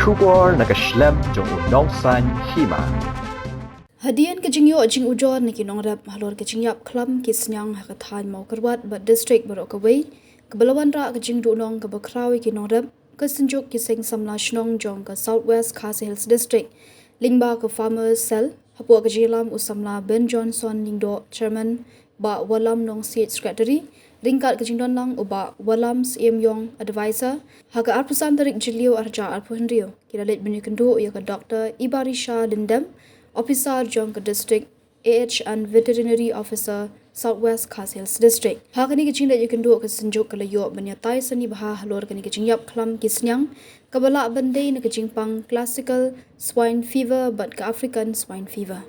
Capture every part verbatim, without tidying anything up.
Khubor na ka shlem jong u nongsaiñ hima. Hadien ka jingïoh jingujor na ki nongrep halor ka jingïap khlam ki sniang ha ka thaiñ Mawkyrwat bad district baroh kawei, kaba la wanrah ka jingduhnong kaba khraw ïa ki nongrep, ka Synjuk ki Seng Samla Shnong jong ka South West Khasi Hills District, lyngba ka Farmer Cell, hapoh ka jingïalam u Samla Ben Johnson Lyngdoh, Chairman, Bah Wallam Nongsiej, Secretary, ryngkat ka jingdon lang u Bah Wallam Syiem Ïong, Advisor. Ha ka arphew san tarik Jylliew arhajar arphew hynriew, ki la leit ban ïakynduh ïa ka Doktor Ibarisha Lyndem, Officer jong ka District, A H and Veterinary Officer, South West Khasi Hills District. Ha kane ka jingleit ïakynduh, ka Synjuk ka la ïoh ban ïatai sani bha halor kane ka jingïap khlam ki sniang, kaba lah ban dei na ka jingpang Classical Swine Fever bad ka African Swine Fever.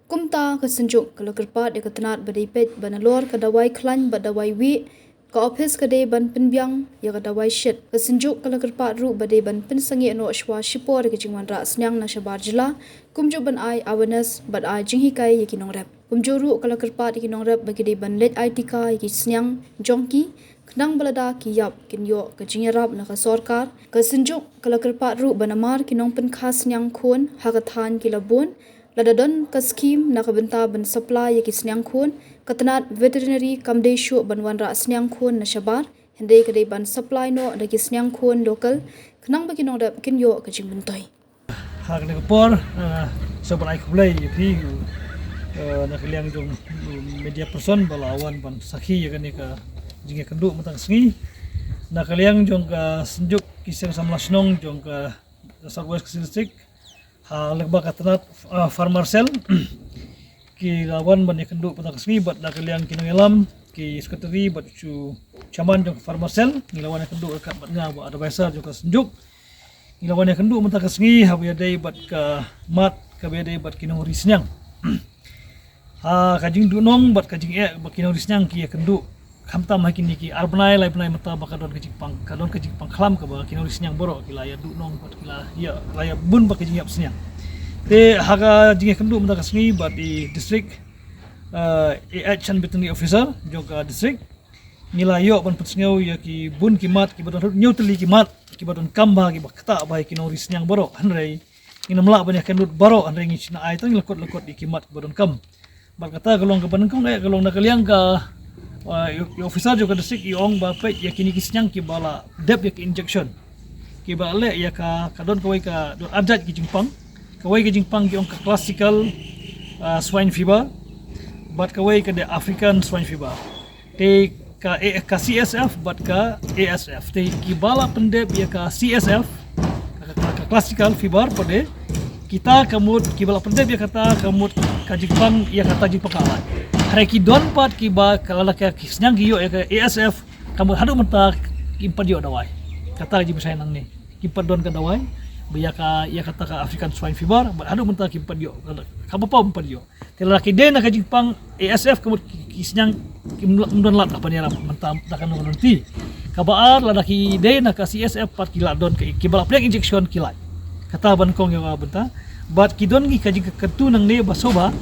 Kumta ka Synjuk ka la kyrpad ïa ka tnat ba dei peit ba nalor ka dawai khlaiñ bad dawai wieh, ka ophis ka dei ban pynbiang ïa ka dawai shit. Ka Synjuk ka la kyrpad ruh ba dei ban pynsangeh noh shwa shipor ïa ka jingwanrah sniang na shabar jylla, kumjuh ban ai awareness bad ai jinghikai ïa ki nongrep. Kumjuh ruh ka la kyrpad ïa ki nongrep ba ki dei ban leit ai tika ïa ki sniang jong ki, khnang ba lada ki ïap kin ïoh ka jingïarap na ka sorkar. Ka Synjuk ka la kyrpad ruh ba namar ki nongpynkha sniang khun ha ka thaiñ ki la bun, lada don ka skhim na ka bynta ban supply ïa ki sniang khun, ka tnat veterinary kam dei shuh ban wanrah sniang khun na shabar, hynrei ka dei ban supply noh da ki sniang khun local, khnang ba ki nongrep kin ïoh ka jingmyntoi. Ha kane ka por, eh, sa ban ai khublei ïa phi, eh, na ka liang jong, eh, media person ba la wan ban sakhi ïa kane ka jingïakynduh mynta ka sngi. Na ka liang jong ka Synjuk ki Seng Samla Shnong jong ka South West Khasi District, ha lyngba ka tnat, eh, Farmer Cell, ki la wan ban ïakynduh mynta ka sngi bad na ka liang ki nongïalam, ki secretary bad u chairman jong ka Farmer Cell, ngi la wan ïakynduh ryngkat bad nga, Bah Advisor jong ka Synjuk. Ngi la wan ïakynduh mynta ka sngi haba ïadei bad ka mat kaba ïadei bad ki nongri sniang. Ha ka jingduhnong bad ka jingeh ba ki nongri sniang ki ïakynduh, khamtam ha kine ki ar bnai lai bnai mynta ba ka don ka jingpang, ka don ka jingpang khlam kaba ki nongri sniang baroh ki la ïaduhnong bad ki la ïa, la ïabun bad ka jingïap sniang. Te ha ka jingïakynduh mynta ka sngi bad i district, eh, A H and Veterinary Officer jong ka district, ngi la ïoh ban pynsngew ïa ki bun ki mat kiba don, hynñiew tylli ki mat kiba donkam bha, kiba ktah bha ïa ki nongri sniang baroh, hynrei ngin ym lah ban ïakynduh baroh, hynrei ngi shna ai tang ïa la kot la kot ïa ki mat kiba donkam. Bad kata ka long kaba nyngkong eh, ka long na ka liang ka, ah, i, i officer jong ka district i ong ba peit ïa kine ki sniang kiba la dep ïa ki injection, kiba leh ïa ka, ka don kawei ka, don ar jait ki jingpang. Kawei ka jingpang ki ong ka classical, ah, swine fever, bad kawei ka dei African swine fever. Te ka, eh, ka C S F bad ka A S F. Te kiba la pyndep ïa ka C S F, ka, ka, ka classical fever pat de, kita ka mut kiba la pyndep ïa kata ka mut ka jingpang, ïa kata jingpang ka alai. Hynrei ki don pat kiba ka, lada ka ki sniang ki ïoh ïa ka A S F, ka mut haduh mynta kim pat ïoh dawai. Kata ka jingpynsngew nangne, kim pat don ka dawai ba ïa ka, ïa kata ka African swine fever, bad haduh mynta kim pat ïoh, kaba pom pat ïoh. Te lada ki dei na ka jingpang A S F ka mut ki, ki sniang kim, kim don lad ban ïarap mynta da kano kano lynti. Kaba ar, lada ki dei na ka C S F pat ki la don ki, kiba la pdiang injection ki lait. Kata ba nyngkong ïa ka bynta. Bad ki don ki ka jingkyntu nangne ba shuh ba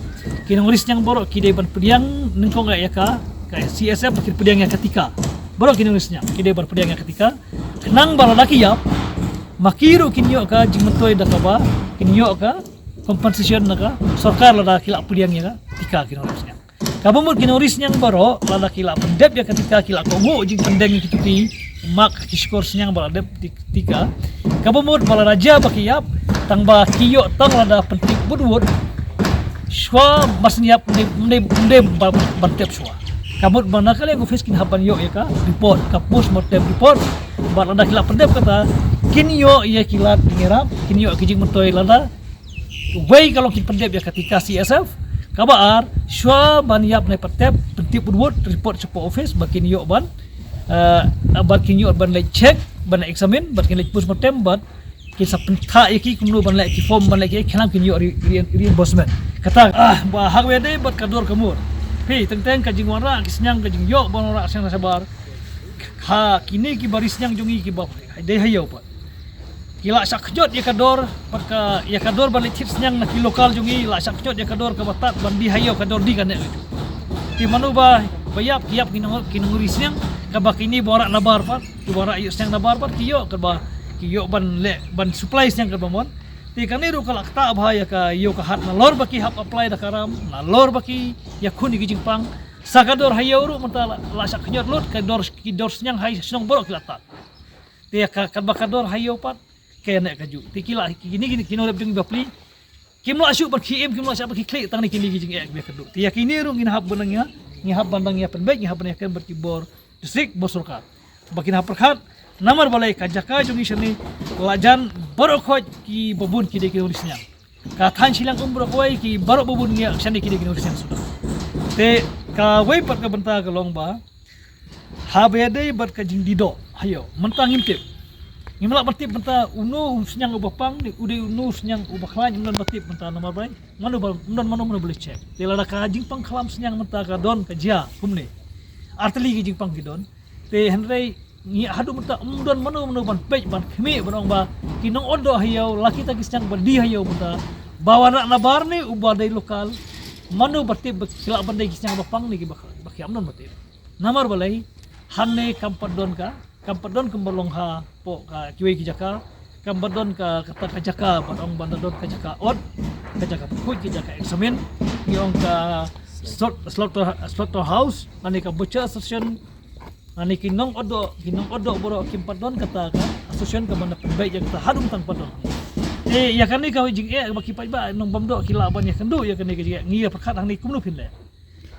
ki nongri sniang baroh ki dei ban pdiang nyngkong ïa ka, ka C S F, ki pdiang ïa ka tika. Baroh ki nongri sniang ki dei ban pdiang ïa ka tika, khnang ba lada ki ïap, ma ki ruh kin ïoh ka jingmyntoi da kaba kin ïoh ka compensation na ka sorkar lada ki la pdiang ïa ka tika ki nongri sniang. Kaba mut ki nongri sniang baroh, lada ki la pyndep ïa ka tika, ki la kohnguh jingpyndeng ïa ki tuti, mak ki shkor sniang ba la dep ti-, tika. Kaba mut ba lada jia ba ki ïap, tang ba ki ïoh tang lada pyntip bud wut, shuwa ba sniap ym dei, ym dei, ym dei ba, ban tip shuwa. Ka mut ba na ka liang office kin hap ban ïoh ïa ka report, ka postmortem report. Bad lada ki la pyndep kata, kin ïoh ïa ki lad jingïarap, kin ïoh ki jingmyntoi lada wei ka long kin pyndep ïa ka tika C S F. Kaba ar, shuwa ban ïap ne pyndep, pyntip bud wut, report shapoh office, ba kin ïoh ban, eh, ba kin ïoh ban leit check, ban examine, ba kin leit postmortem, bad kin sa pynthah ïa ki kumno ban leh ki form, ban leh ki khnang kin ïoh re-, re-, reimbursement. Kata, ah, ba ha kawei de bad ka dor ka mur. Phi, teng teng ka jingwanrah ki sniang, ka jingïoh ban wanrah sniang na shabar, ha kine kiba ri sniang jong ngi kiba dei ha ïew pat, ki la shah kjot ïa ka dor, pat ka, ïa ka dor ban leit thied sniang na ki local jong ngi, la shah kjot ïa ka dor kaba tad ban die ha ïew, ka dor die kane. Te mano ba, ba ïap, ki ïap ki nong, ki nongri sniang, kaba kine ba wanrah nabar pat, kiba wanrah ïoh sniang nabar pat ki ïoh, kaba ki ïoh ban leh ban supply sniang ka bamon. Te kane ruh ka la ktah bha ïa ka ïoh ka hat nalor ba ki hap apply da ka ram, nalor ba ki ïakhun ïa ki jingpang. Sa ka dor ha ïew ruh mynta la, la shah khñiot lut ka dor, ki dor sniang ha shnong baroh ki la tad. Te ka, katba ka dor ha ïew pat ka ïa neh ka juh. Te ki la, ki, kine, kine, ki nongrep jong ngi bapli kim lah shuh ban khie im, kim lah shuh ban khie khlieh tang ne kine ki jingeh kiba ïakynduh. Te ïa kine ruh ngin hap ban ïa, ngin hap ban dang ïa pynbeit, ngin hap ban ïakren bad ki bor district, bor sorkar ba kin hap pyrkhat. Namar balei ka jaka jong ngi shane la jan baroh khoit kiba bun ki dei ki nongri sniang. Ka thaiñ shiliang um baroh kawei ki baroh ba bun ngi ïa shane ki dei ki nongri sniang suda. Te kawei pat ka bynta ka long ba haba ïadei bad ka jingdih doh ha ïew mynta ngim tip. Ngim lah ban tip mynta uno u sniang uba pang ne u dei uno u sniang uba khlaiñ, ngim don ba tip mynta namar balei? Mano ba, ngim don mano mano ba leh check. Te lada ka jingpang khlam sniang mynta ka don ka jia kumne, artylli ki jingpang ki don. Te hynrei ngi haduh mynta ngim don mano mano ban peit ban khmih ban ong ba ki nongot doh ha ïew la kita ki sniang ba dih ha ïew mynta ba wanrah nabar ne uba dei local. Mano ba tip ba ki lah ban dei ki sniang ba pang ne kiba, ba ki, ngim don ba tip. Namar balei? Hangne kam pat don ka, kam pat don kumba long hapoh ka kiwei ki jaka. Kam pat don ka, kata ka jaka ban ong ban da don ka jaka ot, ka jaka pynhuid, ka jaka examine. Ngi ong ka slot-, slaughter, slaughterhouse, lane ka butcher association, lane ki nongot doh, ki nongot doh baroh kim pat don kata ka association kaba na pynbeit ïa kata, haduh mynta kam pat don. Te ïa kane ka jingeh ba ki paidbah nongbam doh ki lah ban ïakynduh ïa kane ka jingeh, ngi ïa pyrkhat hangne kumno phin leh.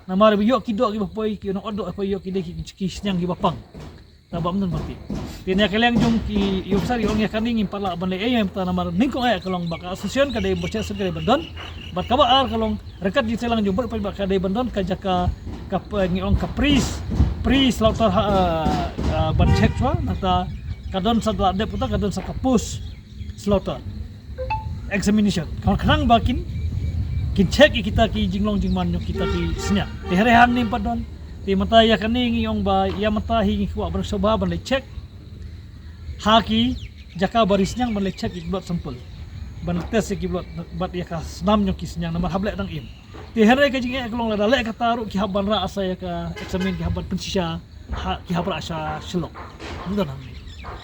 Namar ba ïoh ki doh kiba poi, ki nongot doh poi ïoh ki dei ki, ki sniang kiba pang. Tangba ym don ba tip. Te na ka liang jong ki, ïoh sar ïoh ïa kane ngim pat lah ban leh ei ei mynta namar nyngkong eh ka long ba ka association ka dei ba shisien ka dei ban don. Bad kaba ar ka long ryngkat jingshai lang jong baroh paidbah ka dei ban don ka jaka, ka, ngi ong ka pre, pre slaughter, ha, ah, ah, ban check shuwa nangta ka don sa da la dep kata ka don sa ka post slaughter examination. Khnang, khnang ba kin, kin check ïa kita ki jinglong jingman jong kita ki sniang. Te hynrei hangne ym pat don. Te mynta ïa kane ngi ong ba ïa mynta hi ngi kwah ban sngewbha ban leit check ha ki jaka ba ri sniang ban leit check ïa ki blood sample, ban test ïa ki blood bad ïa ka snam jong ki sniang namar hap leh dang im. Te hynrei ka jingeh ka long lada leh kata ruh ki hap ban rah sa ïa ka examine, ki hap ban pynshisha, ha, ki hap rah sha Shillong. Ym don hangne.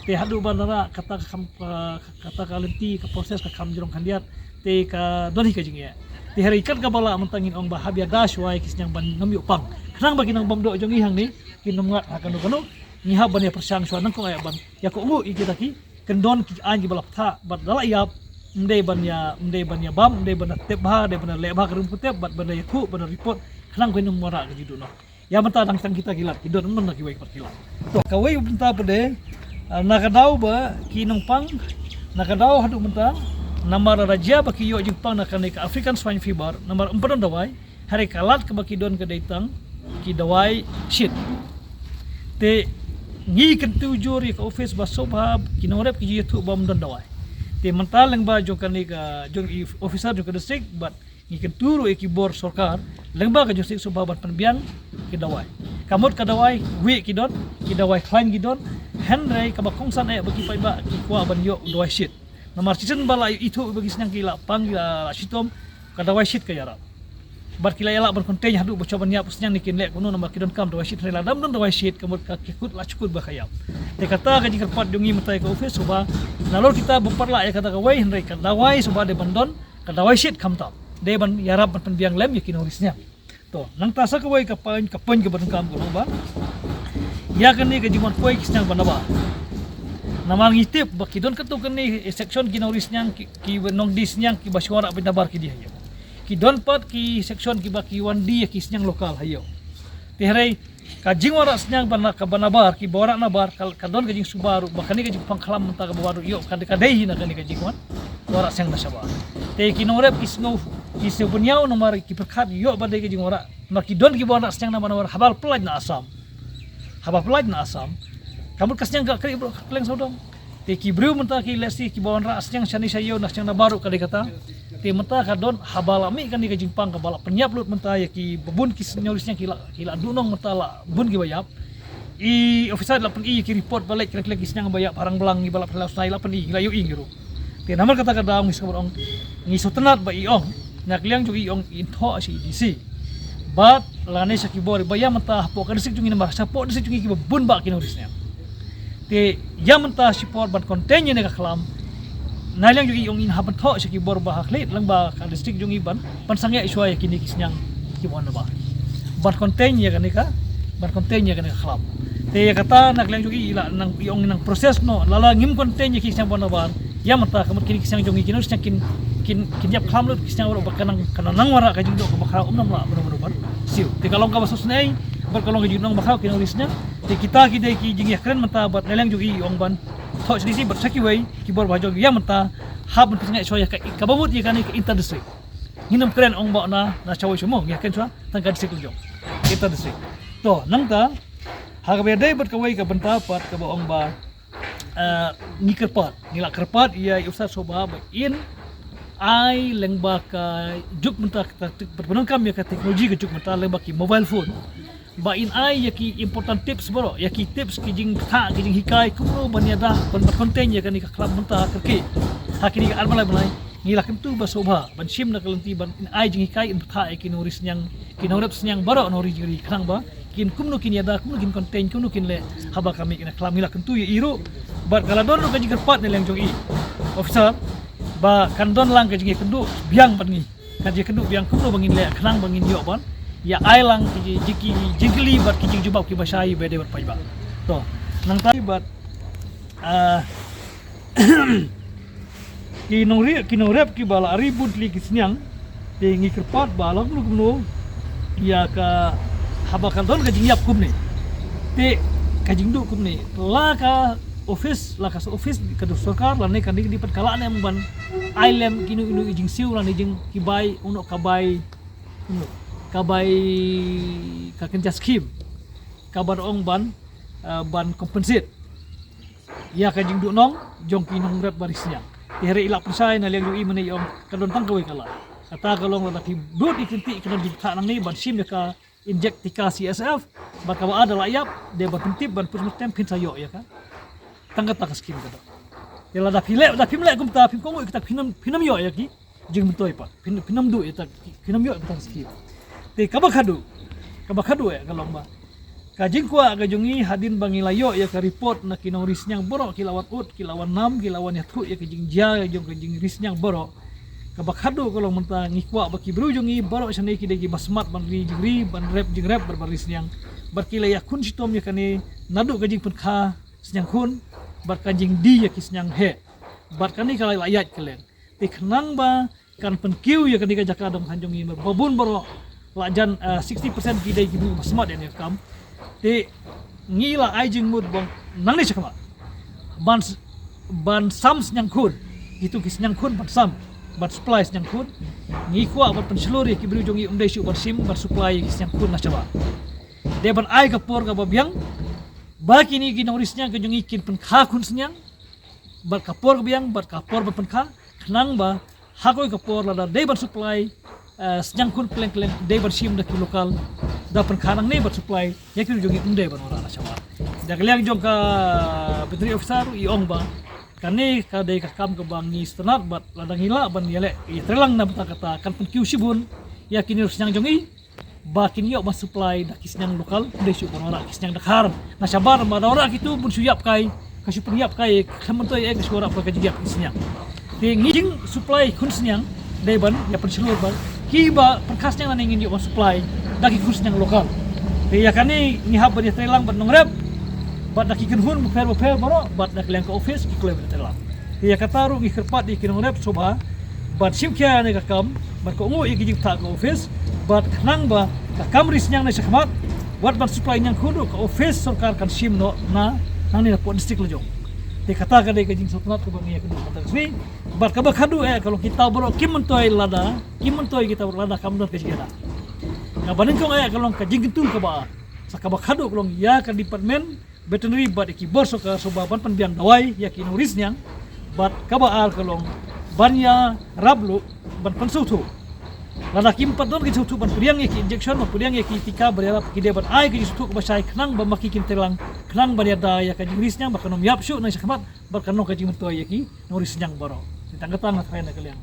Te haduh ban rah kata ka kham, ka, kata ka lynti, ka process ka kham jrong khyndiat. Te ka don hi ka jingeh. Te hynrei kat kaba lah mynta ngin ong ba hap ïada shuwa ïa ki sniang ban ym ïoh pang. Khnang ba ki nongbam doh jong ngi hangne kin ym ngat ha kano kano. Ngi hap ban ïa pyrshang shuwa nyngkong eh ban ïa kohnguh ïa kita ki kyndon ki aiñ kiba la pynthah bad da la ïap, ym dei ban ïa, ym dei ban ïa bam, ym dei ban ïa tep bha, ym dei ban ïa leh bha ka rukom tep bad ban ïa thuh, ban ïa report. Khnang ba kin ym wanrah ka jingduh noh. Ïa mynta dang tang kita ki lad ki don, ym don na kiwei pat ki lad. To kawei bynta pat de, ah, na ka daw ba ki nongpang, na ka daw haduh mynta namar da jia ba ki ïoh jingpang na kane ka African Swine Fever namar ym pat don dawai. Hynrei ka lad kaba ki don ka dei tang ki dawai shit. Te ngi kyntu jur ïa ka office ba sngewbha ki nongrep ki ju ïathuh ba ym don dawai. Te mynta lyngba jong kane ka, jong i officer jong ka district bad ngi kyntu ruh ïa ki bor sorkar lyngba ka jong district sngewbha ban pynbiang ki dawai. Ka mut ka dawai wih ki don, ki dawai khlaiñ ki don. Hynrei kaba kongsan eh ba ki paidbah ki kwah ban ïoh dawai shit. Namar shisien ba la ithuh ba ki sniang ki la pang, ki la, la shitom, ka dawai shit ka ïarap. Bad ki la ïalap ban contain haduh ba shuwa ban ïap sniang ne kin leh kumno namar ki donkam dawai shit, hynrei lada ym don dawai shit ka mut ka, ki kut la shu kut ba ka ïap. Te kata ka jingkyrpad jong ngi mynta ïa ka office sngewbha nalor kita bym pat lah ïa kata kawei, hynrei ka dawai sngewbha dei ban don ka dawai shit khamtam. Dei ban ïarap ban pynbiang lem ïa ki nongri sniang. To, nangta sa kawei ka point, ka point kaba donkam ka long ba ïa kane ka jingwan poi ki sniang ba nabar. Namar ngi tip ba ki don katto katne section ki nongri sniang ki, ki nongdie sniang kiba shu wanrah beit nabar ki dih ha ïew. Ki don pat ki section kiba ki wan die ki sniang local ha ïew. Te hynrei ka jingwanrah sniang ba na, kaba nabar, kiba wanrah nabar ka, ka don ka jingsuba ruh ba kane ka jingpang khlam mynta kaba wan ruh ïoh ka, ka dei hi na kane ka jingwan wanrah sniang na shabar. Te ki nongrep ki sngew, ki sngew pynïaw namar ki pyrkhat ïoh ba dei ka jingwanrah. Namar ki don kiba wanrah sniang namar, namar haba la pyllait na Assam. Haba pyllait na Assam ka mut ka sniang ka kri bro ka kleng sawdong. Te ki briew mynta ki lehse kiba wanrah sniang shane sha ïew na sniang nabar ruh ka dei kata. Te mynta ka don haba la mih kane ka jingpang kaba la pynïap lut mynta ïa kiba bun ki sniang, sniang ki la, ki la duh nong mynta la bun kiba ïap. I officer la pyni ïa ki report ba leit kren kren ki sniang ba ïap ha Rangblang, ngi ba la pynlait sniang la pyni, ngi la ïohi ngi ruh. Te namar kata ka daw ngi sngewbha ong, ngi sngewtynnat ba i ong na ka liang jong i ong i thoh sha i D C bad lane sha ki bor ba ïa mynta hapoh ka district jong ngi namar shapoh district jong ngi kiba bun ba ki nongri sniang. Te ïa mynta shipor ban contain ïa kane ka khlam, na liang jong i ong in hap ban thoh sha ki bor ba ha khlieh lyngba ka district jong i ban pynsangeh shuwa ïa kine ki sniang kiba wan na bar, ban contain ïa kane ka, ban contain ïa kane ka khlam. Te ïa kata na liang jong i la nang, i ong nang process noh, lada ngim contain ïa ki sniang ba wan na bar, ïa mynta ka mut kine ki sniang jong i, kine ki sniang kin, kin, kin ïap khlam lut ki sniang baroh, ba kan nang, kan nang wanrah ka jingduh kaba khraw, ym nang lah mano mano ban siew. Te ka long kaba sngewsynei bad ka long ka jingnang ba khraw ki nongri sniang. Te kita ki dei ki jingïakren mynta bad na liang jong i ong ban thoh sha ki, bad sha kiwei ki bor ba jong, ïa mynta hap ban pynsangeh shuwa ïa ka, kaba mut ïa kane ka inter district. Ngin ym kren ong ba na, na shawei sha mo, ngi ïakren shuwa tang ka district la jong, inter district. To nangta ha kaba ïadei bad kawei ka bynta pat kaba ong ba, eh, ngi kyrpad, ngi la kyrpad ïa i Officer Shobha ba in ai lyngba ka juk mynta, ka, ka, pyndonkam ïa ka teknoloji ka juk mynta lyngba ki mobile phone, ba in ai ïa ki important tips baroh, ïa ki tips, ki jingthah, ki jinghikai kumno ban ïada, ban, ban contain ïa kane ka khlam mynta kyrkieh. Ha kine ki ar bnai, bnai ngi la kyntu ba Shobha ban shim na ka lynti ban in ai jinghikai, in thah ïa ki nongri sniang, ki nongrep sniang baroh, nongri jingri, khnang ba kin kumno kin ïada, kumno kin contain, kumno kin leh haba ka mih kane ka khlam. Ngi la kyntu ïa i ruh bad ka la don ruh ka jingkyrpad na liang jong i Officer ba kan don lang ka jingïakynduh biang bad ngi, ka jingïakynduh biang kumno ba ngin leh khnang ba ngin ïoh ban ïa ai lang ki jing, ki jingkylli bad ki jingjubab kiba shai ba dei bad paidbah. To nangta bad, ah, ki nongri, ki nongrep kiba la ri bun tylli ki sniang, te ngi kyrpad ba la kumno kumno ïa ka, haba ka don ka jingïap kumne, te ka jingduh kumne, la ka office, la ka office ka sorkar lane ka dei, dei pat ka la ne ban ai lem kino kino i jingsiew lane jing ki bai, uno ka bai, uno ka bai, ka kynja skim kaba ong ban, eh, ban compensate ïa ka jingduhnong jong ki nongrep ba ri sniang. Te hynrei i la pynshai na liang jong i mynne i ong ka don tang kawei ka la. Kata ka long lada phi bud i kynti ka don jingthah nangne ban shim ïa ka inject tika C S F, bad kaba ar da la ïap, dei ban pyntip ban put myrtem phin sa ïoh ïa ka. Tang kata ka skim ka don. Te lada phi leh, lada phim leh kumta, phim kohnguh ïa kita, phin ym, phin ym ïoh ïa ki jingmyntoi pat. Phin, phin ym duh ïa ta, phin ym ïoh ïa ta ka skim. Te kaba khadduh, kaba khadduh eh ka long ba ka jingkwah ka jong ngi hadien ba ngi la ïoh ïa ka report na ki nongri sniang baroh, ki la wan ud, ki la wan nam, ki la wan ïathuh ïa ka jingjia jong ka jingri sniang baroh. Kaba khadduh ka long mynta ngi kwah ba ki briew jong ngi baroh shane ki dei kiba smat ban ri jingri, ban rep jingrep bad ban ri sniang. Bad ki la ïakhun shitom ïa kane naduh ka jingpynkha sniang khun bad ka jingdie ïa ki sniang heh. Bad kane ka la ïaid kylleng. Te khnang ba kan pynkiew ïa kane ka jaka dong than jong ngi, ba bun baroh la jan, ah, sixty percent ki dei ki briew ba smat ïa kane ka kam. Te ngi la ai jingmut ba nangne shakhmat ban s-, ban sam sniang khun, kitu ki sniang khun ban sam, ban supply sniang khun. Ngi kwah ban pynshlur ïa ki briew jong ngi, ym dei shuh ban shim, ban supply ïa ki sniang khun na shabar. Dei ban ai ka por kaba biang ba kine ki nongri sniang ka jong ngi kin pynkha khun sniang bad ka por kaba biang, bad ka por ban pynkha, khnang ba ha kawei ka por lada dei ban supply, eh, sniang khun kylleng kylleng, dei ban shim da ki local, da pynkha nangne ban supply ïa ki jong ngi, ym dei ban wanrah na shabar. Da ka liang jong ka veterinary officer i ong ba kane ka dei ka kam kaba ngi sngewtynnat, bad lada ngi lah ban ïaleh ïatreilang na bynta kata kan pynkiew shibun ïa ki nongri sniang jong ngi ba kin ïoh ban supply da ki sniang local, ym dei shuh ban wanrah ki sniang dkhar na shabar, ba da wanrah kitu bun shu ïap kai, ka shu pynïap kai, khlem myntoi eh ka shu wanrah ka jingïap ki sniang. Te ngi jing supply khun sniang dei ban ïa pynshlur ba kiba pynkha sniang nangne ngin ïoh ban supply da ki khun sniang local. Te ïa kane ngi hap ban ïatreilang bad nongrep bad da ki kynhun bapher bapher baroh bad da ka liang ka office ki kloi ban ïatreilang. Te ïa kata ruh ngi kyrpad ïa ki nongrep Shobha ban shim khia ïa kane ka kam, bad kohnguh ïa ki jingthah ka office, bad khnang ba ka kam ri sniang na shakhmat, wat ban supply sniang khun ruh ka office sorkar kan shim noh na nangne na pdeng district la jong. Te kata ka dei ka jingsngewtynnat kaba ngi ïa kynduh kata ka sngi. Bad kaba khadduh eh ka long kita baroh kim myntoi lada, kim myntoi kita baroh lada kam don ka jingïada. Kaba nyngkong eh ka long ka jingkyntu kaba ar. Sa kaba khadduh ka long ïa ka department veterinary bad ïa ki bor sorkar Shobha ban pynbiang dawai ïa ki nongri sniang. Bad kaba ar ka long ban ïarap luh ban pynsngewthuh. Lada kim pat don ki sngewthuh ban pdiang ïa ki injection, ban pdiang ïa ki tika, ban ïarap, ki dei ban ai ka jingsngewthuh kaba shai khnang ba ma ki kin treilang, khnang ban ïada ïa ka jingri sniang ba kan ym ïap shuh na shakhmat, bad kan long ka jingmyntoi ïa ki nongri sniang baroh. Te tang kata nga tharai na ka liang